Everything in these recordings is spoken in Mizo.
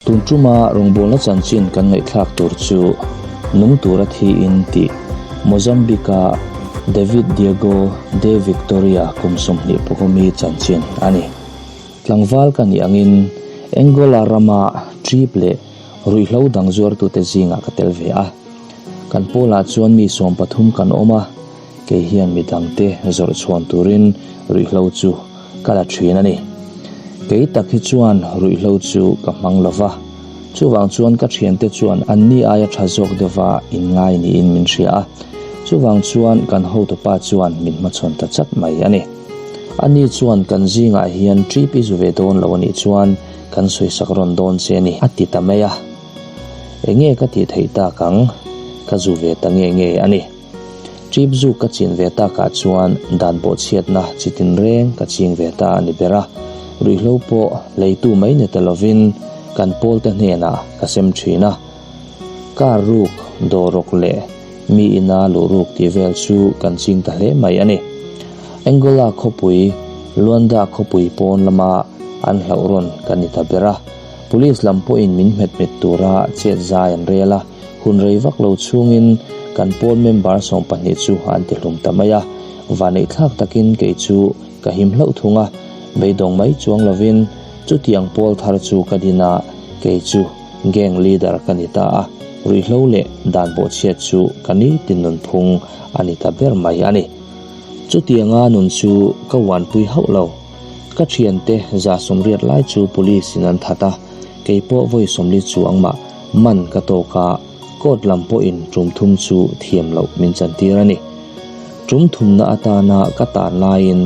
Tun tuma rawngbawlna chanchin kan ngaihthlak tur chu Nung tura thiin tih Mozambique-a David Diego de Victoria kum 20 pawhawmi chanchin a ni. Tlangval ka nih angin Angola rama trip leh ruihhlo dang zuartute zingah ka tel ve a. Kan pawlah chuan mi 13 kan awm a, kei hian mi dangte zawrh chhuan turin ruihhlo chu ka la thin a ni. Kei tak hi chuan ruihhlo chu ka hmang lo va, chuvang chuan ka thiante chuan anni aia tha zawk deuha inngai niin min hria a, chuvang chuan kan hotupa chuan min hmachhawn ta chat mai a ni. Ani chuan kan zingah hian trip i zu ve dawn lo a nih chuan kan sawisak rawn dawn che a ni a ti ta mai a. Enge ka tih theih tak ang? Ka zu ve ta nge nge a ni. Trip zuk ka chin ve takah chuan dan bawhchhiatna chi tinreng ka ching ve ta a ni ber a, ruihhlo pawh leitu mai ni ta lovin kan pawlte hnenah ka sem thin a. Car ruk, dawrrawk leh mi ina luh ruk tih vel chu kan ching ta hle mai a ni. Angola khawpui, Luanda khawpui pawn lama an hlauh rawn kan ni ta ber a, Police lam pawhin min hmet hmet tura chet zai an rel a. Hun rei vak lo chhungin kan pawl member 12 chu an ti hlum ta mai a, vaneih thlak takin kei chu ka him hlauh thung a, beidawng mai chuang lovin chutiang pawl thar chu ka din a, kei chu gang leader ka ni ta a, ruihhlo leh dan bawhchhiat chu ka nitin nunphung a ni ta ber mai a ni. Chutianga nun chu ka uanpui hauh lo. Ka thiante 180 lai chu police in an that a, kei pawh vawi 40 chuang mah man ka tawk a, court lam pawhin tum thum chu thiam loh min chantir a ni. Tum thumna atana ka tan laiin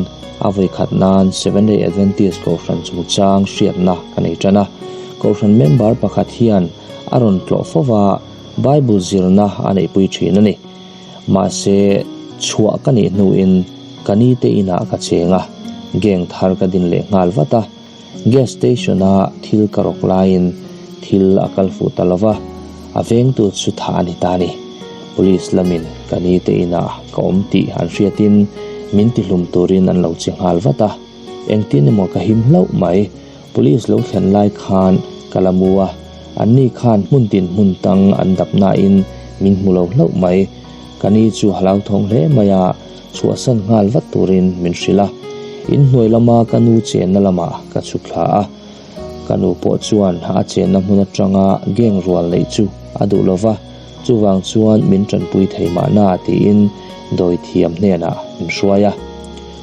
a vawi khat nan Seventh Day Adventist Kohhran chungchang hriatna ka nei tan a. Kohhran member pakhat hian a rawn tlawh fo va, Bible zirna a neihpui thin a ni. Mahse, chhuah ka nih hnuin ka ni te inah ka cheng a, gang thar ka din leh nghal vat a. Gas station a thil ka rawk laiin thil a kal fuh ta lova, a vengtu chu thah a ni ta a ni. Police lamin ka ni te inah ka awm tih an hriatin min tihlum turin an lo che nghal vat a, engtin emaw ka him hlauh mai. Police lo thlen lai khan ka la mu a, anni khan hmun tin hmun tang an dap nain min hmu lo hlauh mai. Ka ni chu a hlauthawng hle mai a, chhuahsan nghal vat turin min hrilh a. Inhnuai lama ka nu chenna lamah ka chhuk thla a. Ka nu pawh chuan a chenna hmun atanga gang rual neih chu a duh lo va, chuvang chuan min tanpui thei mahna tiin dawithiam hnenah min hruai a.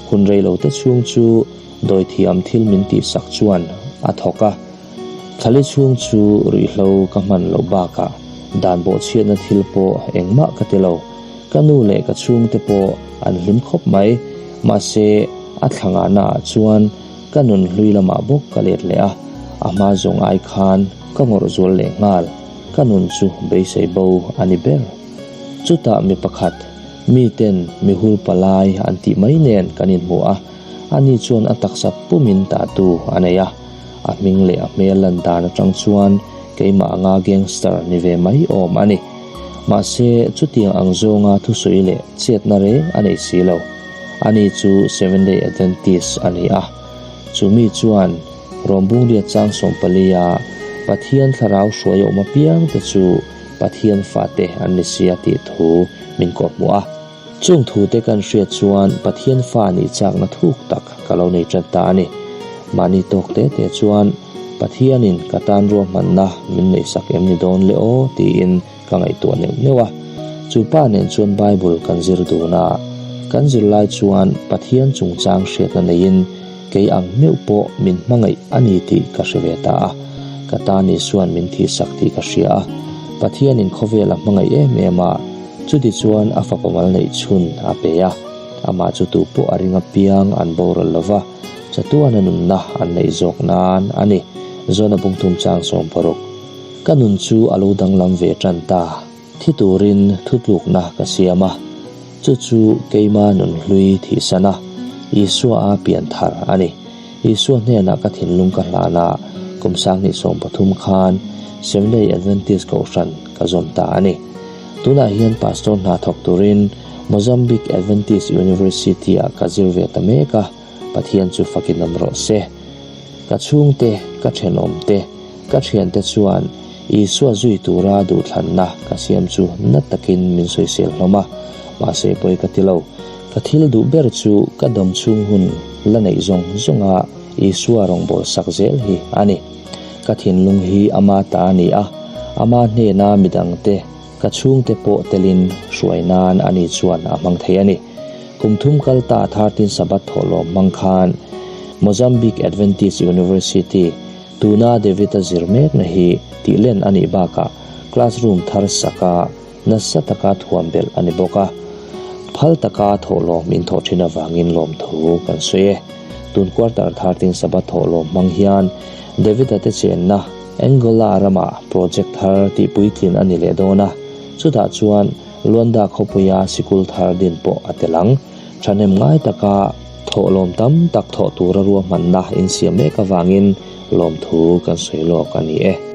Hun reilote chhung chu dawithiam thil min tihsak chuan a thawk a. Thlali chhung chu ruihhlo ka hman loh bakah dan bawhchhiatna thil pawh engmah ka ti lo. Ka nu leh ka chhungte pawh an hlim khawp mai. Mahse, a thla ngahnaah chuan ka nun hlui lamah bawk ka let leh a, a hma zawng ai khan ka ngawrh zual leh nghal. Ka nun chu beisei bo a ni ber. Chutah mi pakhat, miten mi hul palai an tih mai nen kan inhmu a, ani chuan a taksa pumin tahtu a nei a. A hming leh a hmel lan dan atang chuan keimah anga gangster ni ve mai awm a ni. Mahse, chutiang ang zawnga thusawi leh chetna reng a nei si lo. Ani chu Seventh Day Adventist a ni a. Chu mi chuan Rawmbungliat chang 14-a Pathian thlarau hruai awm apiangte chu Pathian fate an ni sia tih thu min kawhhmuh a. Chung thute kan hriat chuan Pathian fa nih chakna thuk tak ka lo nei tan ta a ni. Mahni tawk te te chuan Pathianin ka tan ruahmanna min neihsak em ni dawn le aw tiin ka ngaihtuah neuh neuh a. Chu pa nen chuan Bible kan zir dun a, kan zirlai chuan Pathian chungchang hriatna neiin kei ang meuh pawh min hmangaih a ni tih ka hre ve ta a. Ka tan Isua'n min thihsak tih ka hria a, Pathianin khawvel a hmangaih em em a, Chuti chuan a fapa mal neih chhun a pe a, amah chu tu pawh a ring apiang an boral lo va, chatuana nunna an neih zawk nan a ni. Zona bungthum chang 60. Ka nun chu a lo danglam ve tan ta. Thi turin thutlukna ka siam a, chu chu keima nun hlui thihsan a, Isua a pian thar a ni. Isua hnenah ka thinlung ka hlan a, kum 2013 khan Seventh-day Adventist Kohhran ka zawm ta a ni. Tunah hian pastor hna thawk turin Mozambique Adventist University-ah ka zir ve ta mek a, Pathian chu fakin awm rawh se. Ka chhungte, ka thenawmte, Ka thiante chuan Isua zui tura duhthlanna ka siam chu na takin min sawisel hlawm a, mahse pawi ka ti lo. Ka thil duh ber chu ka dam chhung hun la neih zawng zawnga Isua rawngbâwl sak zel hi a ni. Ka thinlung hi ama ta a ni a, ama hnena midangte ka chhungte pawh telin hruai nan ani chuan a hmang thei a ni. Kum thum kal ta 13 Sabbath thawhlawm hmang khan Mozambique Adventist University, Tuna David-a zir mekna hi tihlen a nih bakah classroom thar saka nasa taka thuam belh a ni bawk a. Phal taka thawhlawm inthawh thin avangin lawmthu kan sawi e. Tun quarter 13 Sabbath thawhlawm hmang hian David-a te chenna Angola ramah project thar tihpuitlin a ni leh dawn a, chutah chuan Luanda khawpuia sikul thar din pawh a tel ang. Thahnem ngai taka thawhlawm tam tak thawh tura ruahmanna insiam mek avangin lawmthu kan sawi lawk a ni e.